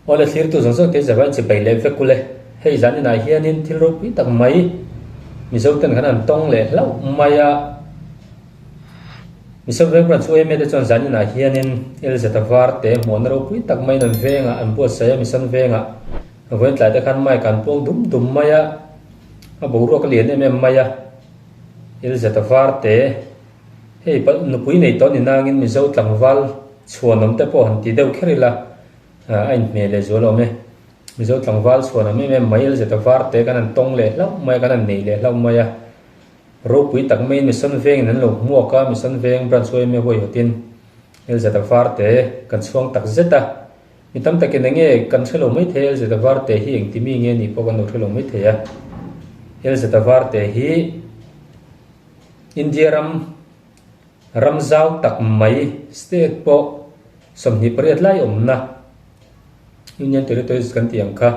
Awle thlirtu zawng zawng te zavain chibai leh vek ule. Hei zan inah hianin thil ropui tak mai Mizo ten kan han tawng leh hlauh mai a. Mizo veng branch UMA te chuan zan inah hianin LZ var te hmuahna ropui tak maiin an vengah an buatsaih a, Mission vengah vawiin tlai te khan mic an puang dum dum mai a, a boruak a lian em em mai a. LZ var te hei nupui nei tawh ni nangin Mizo tlangval chhuanawm te pawh han ti deuh kher ila. A inhmeh leh zual awm e. Mizo tlangval chhuan awm em em mai LZ var te kan han tawng leh hlauh mai a, kan han nei leh hlauh mai a. Ropui tak maiin Mission Vengin an lo hmuak a, Mission Veng branch yma huaihawtin LZ var te kan chhuang tak zet a. Mi tam takin enge kan hre lo mai thei a, LZ var te hi engti mi nge nih pawh kan lo hre lo mai thei a. LZ var te hi India ram Ram zau tak mai state pawh 28 lai awmna Union Territories kan tih ang kha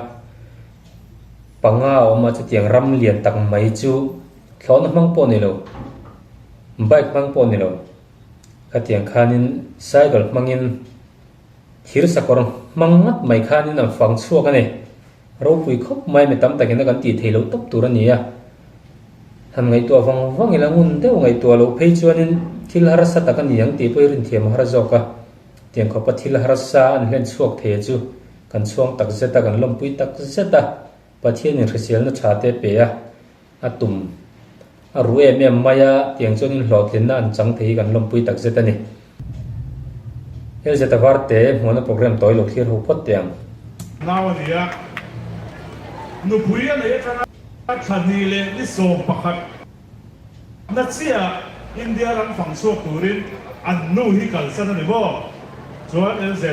panga a awm a, chutiang ram lian tak mai chu thlawhna hmang pawh ni lo, bike hmang pawh ni lo, khatiang khanin cycle hmangin thir sakawr hmang ngat mai khanin an fang chhuak a ni. Ropui khawp mai mi tam takin a kan tih theih loh tawp tur a ni a. Han ngaihtuah vang vang ila ngun deuh ngaihtuah loh phei chuanin thil harsa tak a ni ang tih pawh i rinthiam a har zawk a. Tiang khawpa thil harsa an hlen chhuak thei a chu kan chhuang tak zet a, kan lawmpui tak zet a, Pathianin hriselna tha te pe a, a tum a ru em em mai a, tiang chuanin hlawhtlinna an chang thei hi kan lawmpui tak zet a ni. Hei zeta varte hmuhna program tawi lo thlir ho phawt teh ang. Nau a ni a, nupui a neih atanga thla hnih leh ni 11 na chiah India ram fang chhuak turin an nu hi kalsan a ni maw? Chuan LZ,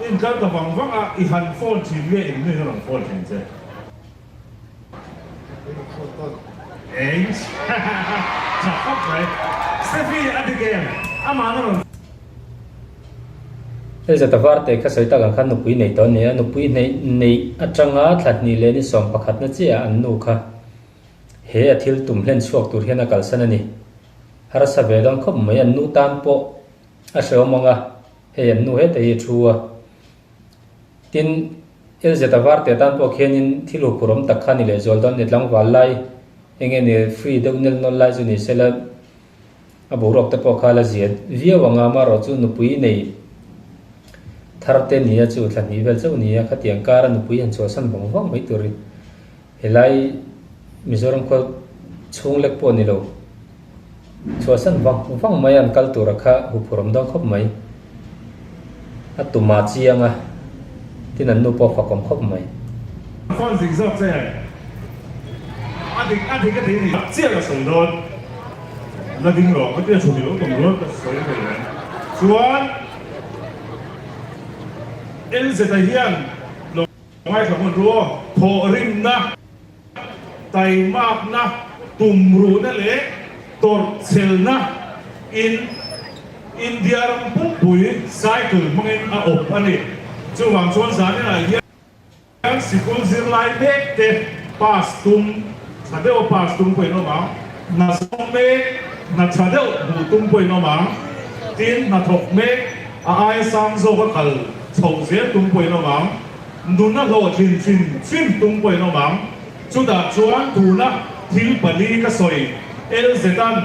in kal ta vang vang a, i han phone thin nge in nu hian rawn phone thin che? Eng tha khawp mai. Steffi a dik em? Amah na rawn. Hei zata varte kha sawi tak ang khan nupui nei tawh a ni a, nupui hneih neih atanga thla hnih leh ni 11 na chiah an nu kha he a thil tum hlen chhuak tur hian a kalsan a ni. Harsa ve dawn khawp mai, an nu tan pawh a hrehawm ang a, hei an nu heta hi a thu a. Tin, LZ a var teh tan pawh khianin thil huphurh awm tak kha ni leh zual dawn ni tlangval lai eng nge ni free deuh nel nawl lai chu ni sela a boruak te pawh kha la zia viau ang a, amaherawh chu nupui nei thar te nia chu thla hnih vel chauh nia khatiang kara nupui han chhuahsan vang vang mai tur Helai Mizoram khua chhung lek pawh ni lo. Chhuahsan vang vang mai an kal tura kha huphurh awm dawn khawp mai. A tumah chiang a, tin an nu pawh fak awm khawp mai. Phone zik zawk che a dik a dik a ti ni chiah ka sawi dawn la ding rawh ka tia chhun ilo tum rual ka sawi thei reng chuan LZ a hian lo Ngaithla hmun ru aw, thawhrimna, taimakna, tumruhna leh tawrhchelna in India ram pumpui cycle hmangin a awp a ni. Chuvang chuan zaninah hian sikul zirlai mek te pass tum, tha deuh a pass tum pawhin awm ang, hna zawng mek, hna tha deuh hmuh tum pawhin awm ang, tin hnathawk mek a aia sang zawk a kal chhoh zel tum pawhin awm ang. Nuna hlawhtlin hrim hrim tum pawhin awm ang. Chutah chuan tuna thil pali ka sawi LZ-a'n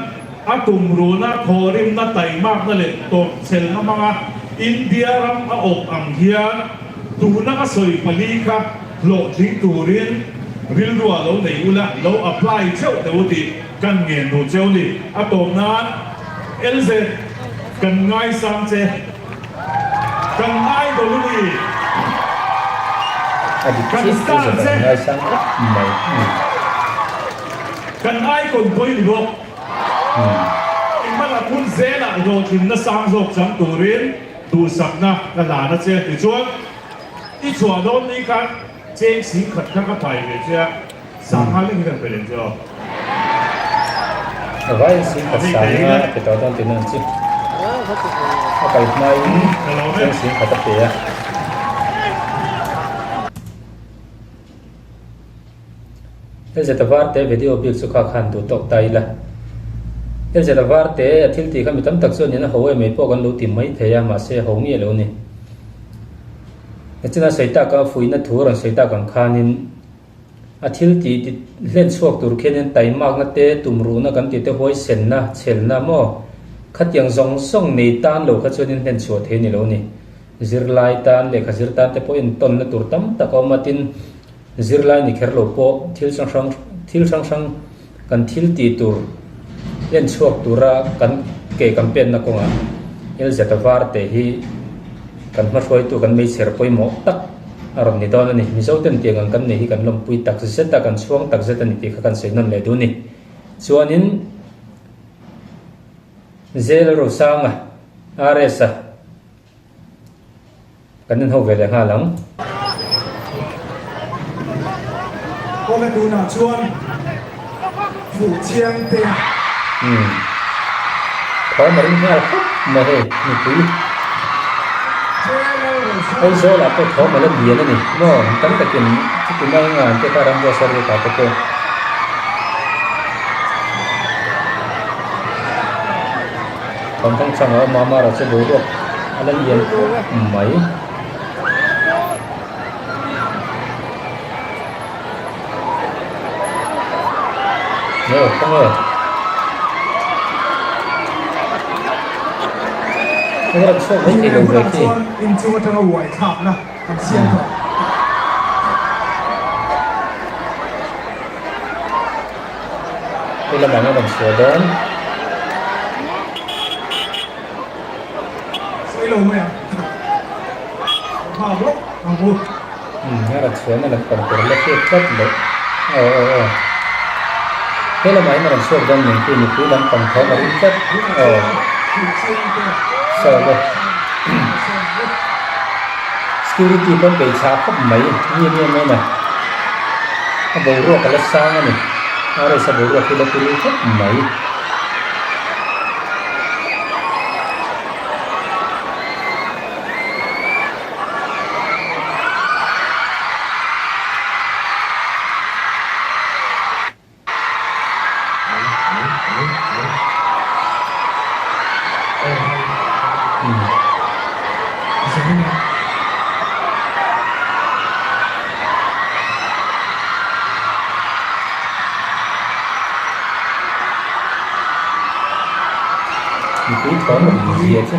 a tumruhna, thawhrimna, taimakna leh tawrhchelna hmanga India ram a awp ang hian tuna ka sawi pali kha hlawhtling turin rilruah lo nei ula, lo apply theuh teh u tih kan ngen duh cheu ni. A tawp nan LZ kan ngaisang che. Kan idol u ni. A dik Kan chiah star chu che. zan ngaisang khawp mai. Kan icon pawh i ni bawk. Engmah hun zelah hlawhtlinna sang zawk chang turin duhsakna ka hlan a che. Tichuan i chhuah dawn ni khan cheng sing khat kha ka pai ve che a. Sangha lek hi kan pe lem che aw. A vaiin sing khat sanga a pe tawh dawn tihna ang chi. A kal hmain cheng sing khat a pe a. Hei zeta varte video bik chu kha khan duh tawk ta ila. Hei zeta varte a thil tih kha mi tam tak chuan in a ho em mai pawh kan lo ti mai thei a mahse ho nge lo ni. Nachina sawi taka fuihna thu rawn sawi tak ang khanin a thil tih ti hlen chhuak tur khianin taimakna te, tumruhna kan tih te, huaisenna, chhelna maw khatiang zawng zawng nei tan lo kha chuanin hlen chhuah thei a ni lo a ni. Zirlai tan, lehkha zir tan te pawh intawnna tur tam tak a awm a, tin zirlai ni kher lo pawh thil hrang hrang thil hrang hrang kan thil tih tur hlen chhuak tura kan ke kan penna kawngah Elzeta Varte hi kan hmahruaitu kan meichher pawimawh tak a rawn ni dawn a ni. Mizo ten tiang ang kan nei hi kan lawmpui tak zet a, kan chhuang tak zet a ni tih kha kan sawi nawn leh duh a ni. Chuanin Zel Rosanga, RS-a, Kan inho ve leh nghal ang. Kawla tunah chuan fuh chiang te. Umm. Thawm a ring nghal khawp mai hei mipui. Aizawl ah pawh thawm a la lian a ni maw tam takin chuti mai ngan te kha rambuai saruk ah te pawh. Thawmthang chhangah awm a, amaherawh chu boruak a la lian khawp mai. Aw khawnge Hei rawn chhuak mai thei lo ve khi. Inchung atanga uai thlakna kan siam tawh. Hei lamah hian rawn chhuah dawn. Sawi lo mai ang. Nghak lawk ang u. Umm a rawn chhuahna lam pang tur la hriat tlat loh. Aw aw aw. Hei lamah hian a rawn chhuak dawn nen khi mipui lam pang thawm a ring tlat. Aw. Sawi le. Security pawn bei chhah khawp mai mi nia main a a boruak a la sang a ni RS a boruak hi la turu khawp mai. Mipui thawm a awm zia chu.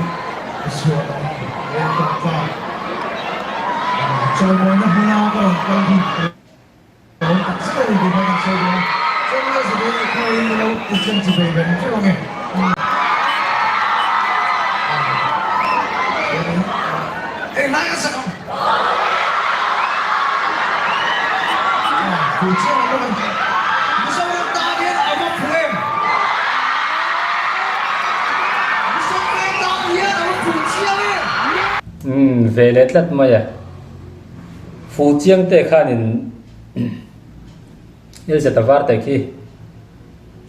Umm ve leh tlat mai a. Fu chiang te khanin Elzeta var te khi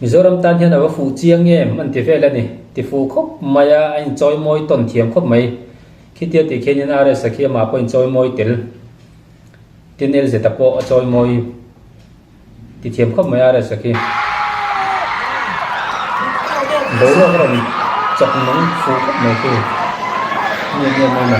Mizoram tan hian a va fuh chiang em an ti vel a ni. Ti fuh khawp mai a, a inchawi mawi tawn thiam khawp mai. Khitia tih khianin RS-a khi amah pawh inchawi mawi tel. Tin Elzeta pawh a chawi mawi ti thiam khawp mai RS-a khi. Boruak a rawn chawk nung fuh khawp mai khi. Nge nge mai na.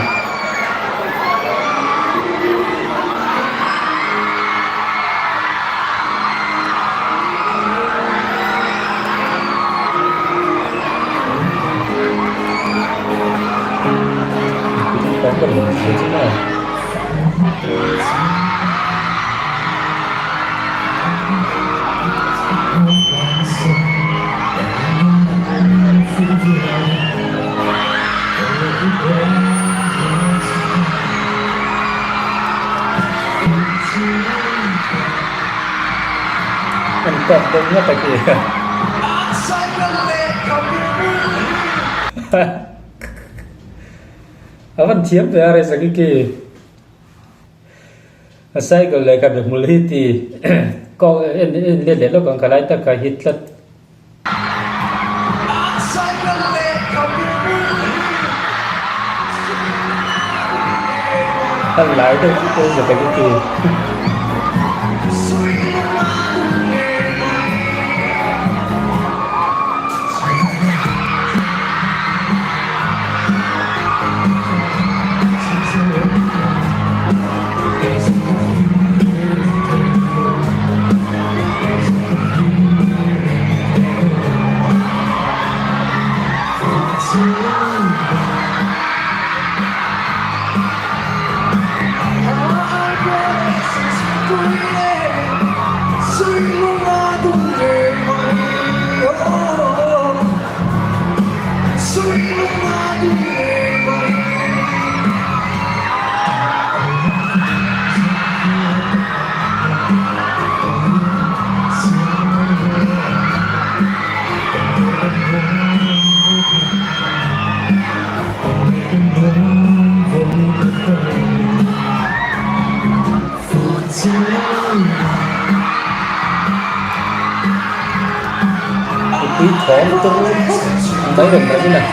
An tawk deuh ngawt a khi. A van thiam ve a Rezakiki. A cycle leh ka be hmul hi ti kawng en en let leh lawk ang ka lai tak ka hit tlat. A lai deuh chu pawh zet ang i ti. thawm turu khawp mai rawn rawh in a.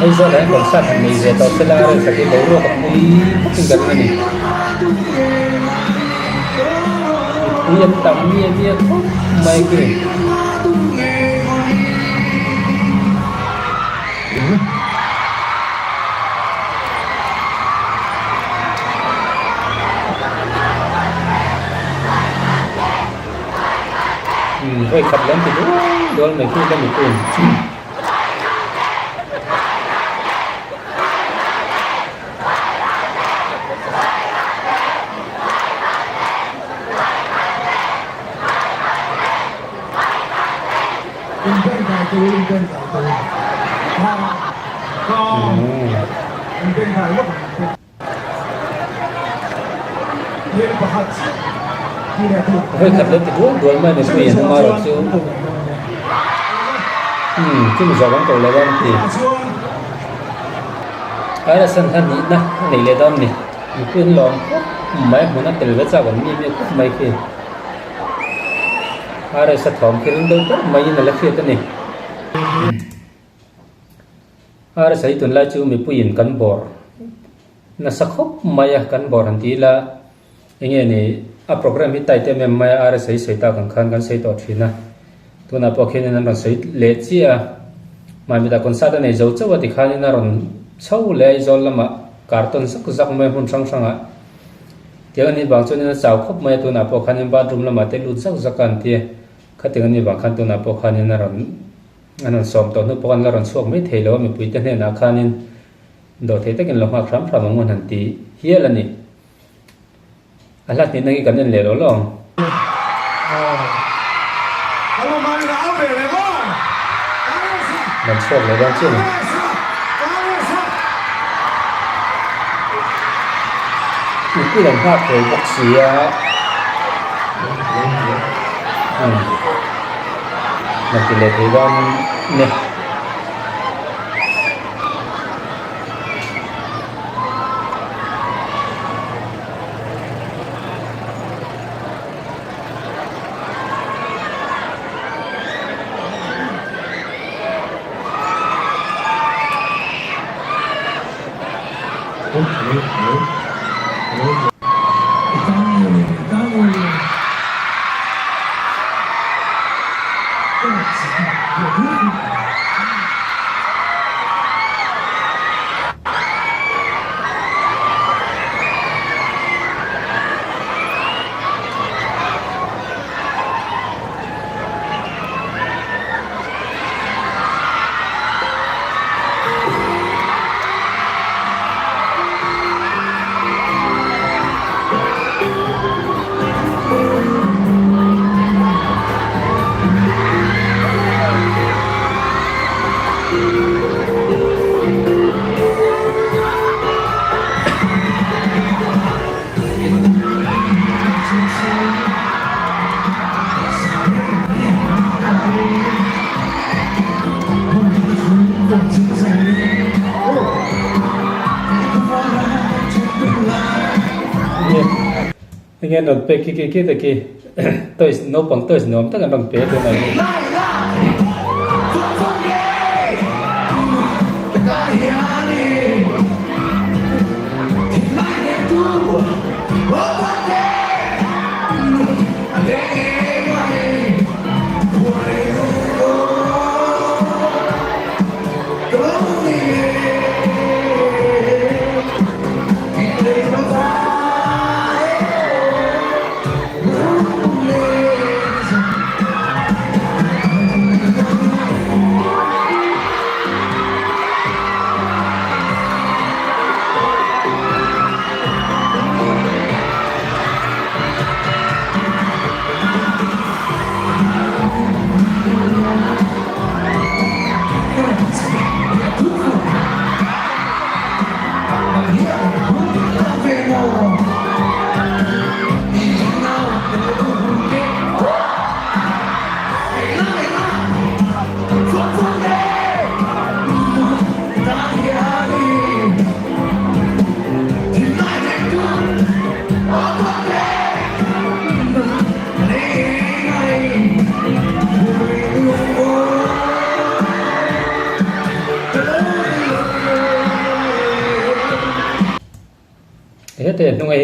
Aizawl ah hian concert han nei ve tawh sela a rel hi boruak a pui khawp in ka ring a ni. Mipui an tam miah miah khawp mai khi. Vawi khat lam ti dual dual mai khi ka mipuiin. Vawi khat lo ti dual dual mai mipui an awm a rawh chu umm chumi zawh kan ko lo a an ti. Airasan kha nihna a nei leh dawn a ni. Mipui an lawm khawp mai a hmun a tel ve chak an mi mi khawp mai khi. RS a thawm khi ring deuh ber maiin a la hriat a ni. RS a hi tunlai chu mipuiin kan bawr nasa khawp mai a, kan bawr han ti ila enge ni a program hi tight em em mai a, RS a hi sawi tak ang khan kan sawi tawh thin a, tunah pawh khianin an rawn sawi leh chiah a, Mamita concert a nei zo chauh a tikhanin a rawn chho leh a Aizawl lamah carton zak zak mai hmun hrang hrangah. Tiang anih vang chuanin a chau khawp mai a, tunah pawh khanin bathroom lamah te lut zak zak a an ti a, khatiang anih vang khan tunah pawh khanin a rawn an rawn sawm tawh hnu pawh khan la rawn chhuak mai thei lo a, mipuite hnenah khanin dawhthei takin lo nghak hram hram ang u an han ti hial a ni. A hla hnihna hi kan en leh lo lo ang. Rawn chhuak leh dawn chiah a ni. Mipui an nghak thei bawk si a. Rawn ti leh thei dawn ni. Enge an rawn pek khi khi khi te khi toys naupang toys nuam tak an rawn pe tun ang hi.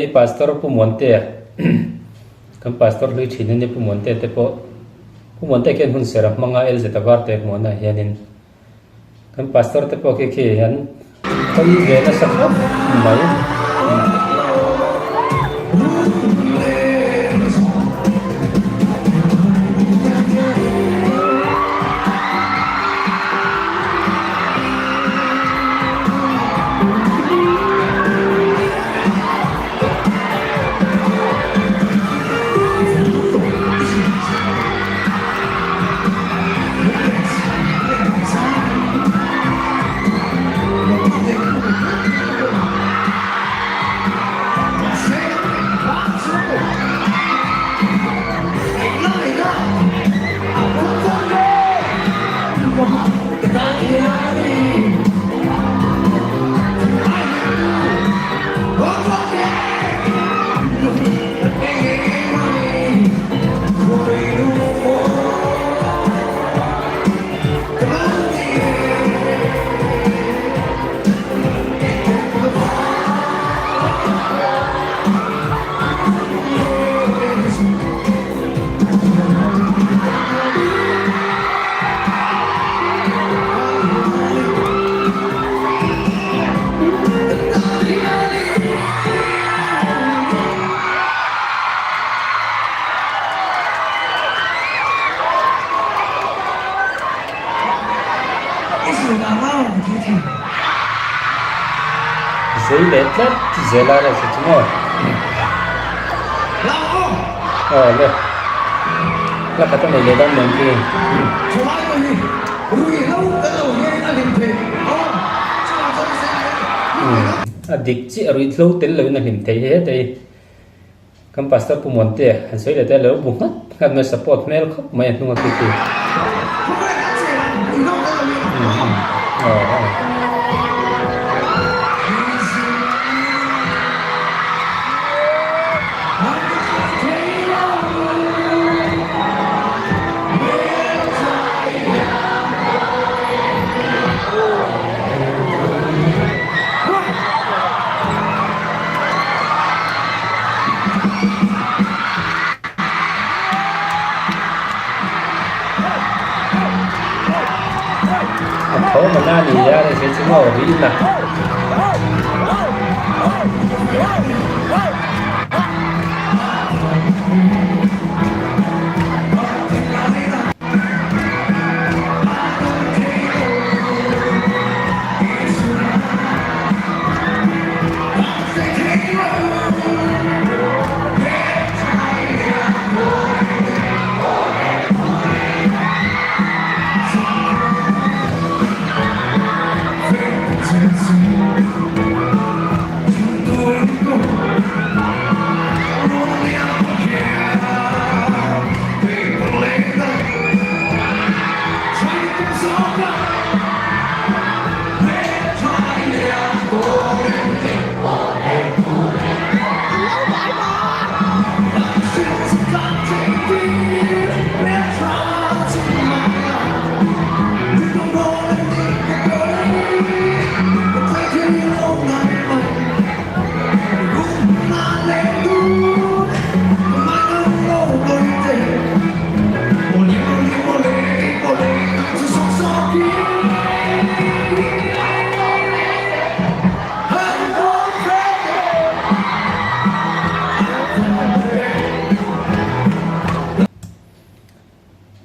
hei Pastor Pu Muantea kan Pastor hlui thin a nia Pu Muantea te pawh Pu Muantea khian hun serh a hmang a LZ Varte hmuanah hianin Kan pastor te pawh khi khi an hawi ve nasa khawp mai. Zei leh tlat zel a rsa chu maw aw le hla khat a nei leh dawn nen khi. A dik chiah ruihhlo tel loin a hlim thei he hetei. Kan Pastor Pu Muantea han sawi leh te a lo bu nghat nghat mai support hmel khawp mai a hnung a khi khi. A tho mana a ni a rsa chu maw rin a.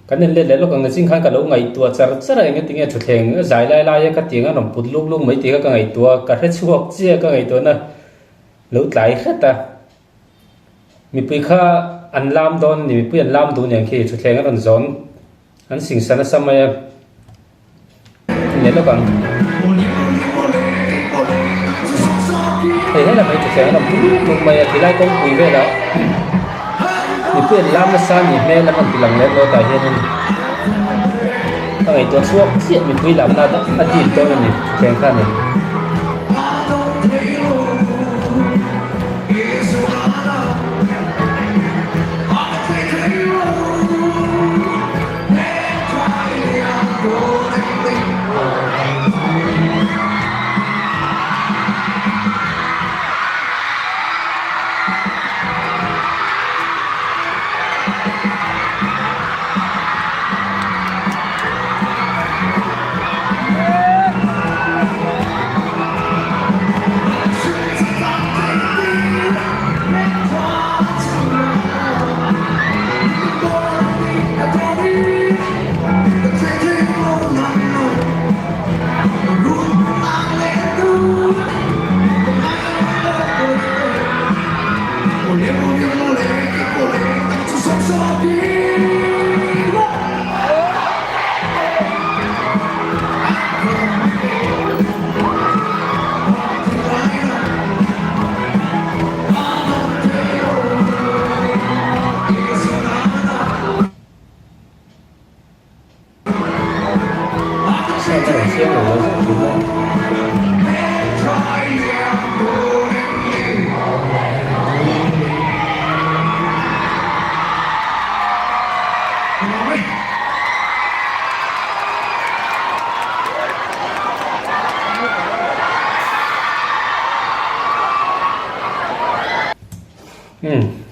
Kan en let leh lawk ang nachin khan ka lo ngaihtuah char char a engatinge thutthleng zai lai lai a ka tiang a rawn put luk luk mai tih kha ka ngaihtuah a ka hrechhuak chiah ka ngaihtuahna lo tlai hret a. Mipui kha an lam dawn a ni, mipui an lam duh nen khi thutthleng a rawn zawn an singsa nasa mai a, ni lawk ang. Hei helam hi thutthleng a rawn pu luk luk mai a, tilai kawngpui velah mipui an lam nasa a ni hmel a rawn ti lang lem lo tah hianin a ngaihtuah chhuak chiah mipui lamna a dil dawn a ni thutthleng kha a ni.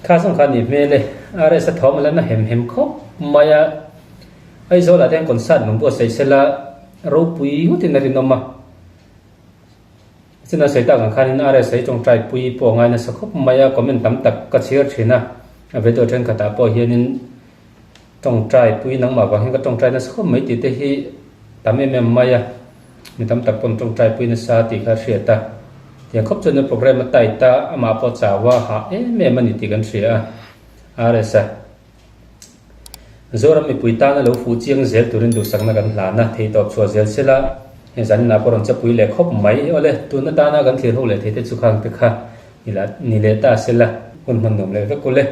Kha zawng kha a nih hmel e. RS a thawm a la na hem hem khawp mai a. Aizawl ah te hian concert lung buatsaih sela ropui ngawtin a rinawm a. China sawi tak ang khanin RS hi tawngtai pui pawh a ngai nasa khawp mai a, comment tam tak ka chhiar thin a, a video thenkhatah pawh hianin tawngtai pui nangmah vang hian ka tawngtai nasa khawp mai tih te hi tam em em mai a, mi tam tak pawn tawngtai pui nasa tih kha a hriat a, tiang khawp chuan program a tight a, amah pawh chau a hah em em a ni tih kan hria a, RS a. Zoram mipui tana lo fuh chiang zel turin duhsakna kan hlan a, theihtawp chhuah zel sela, heng zaninah pawh rawn chapui leh khawp mai. Awle, tun atana kan thlir ho leh theite chu khang te kha ni leh ta sela, hun hman nuam leh vek ule.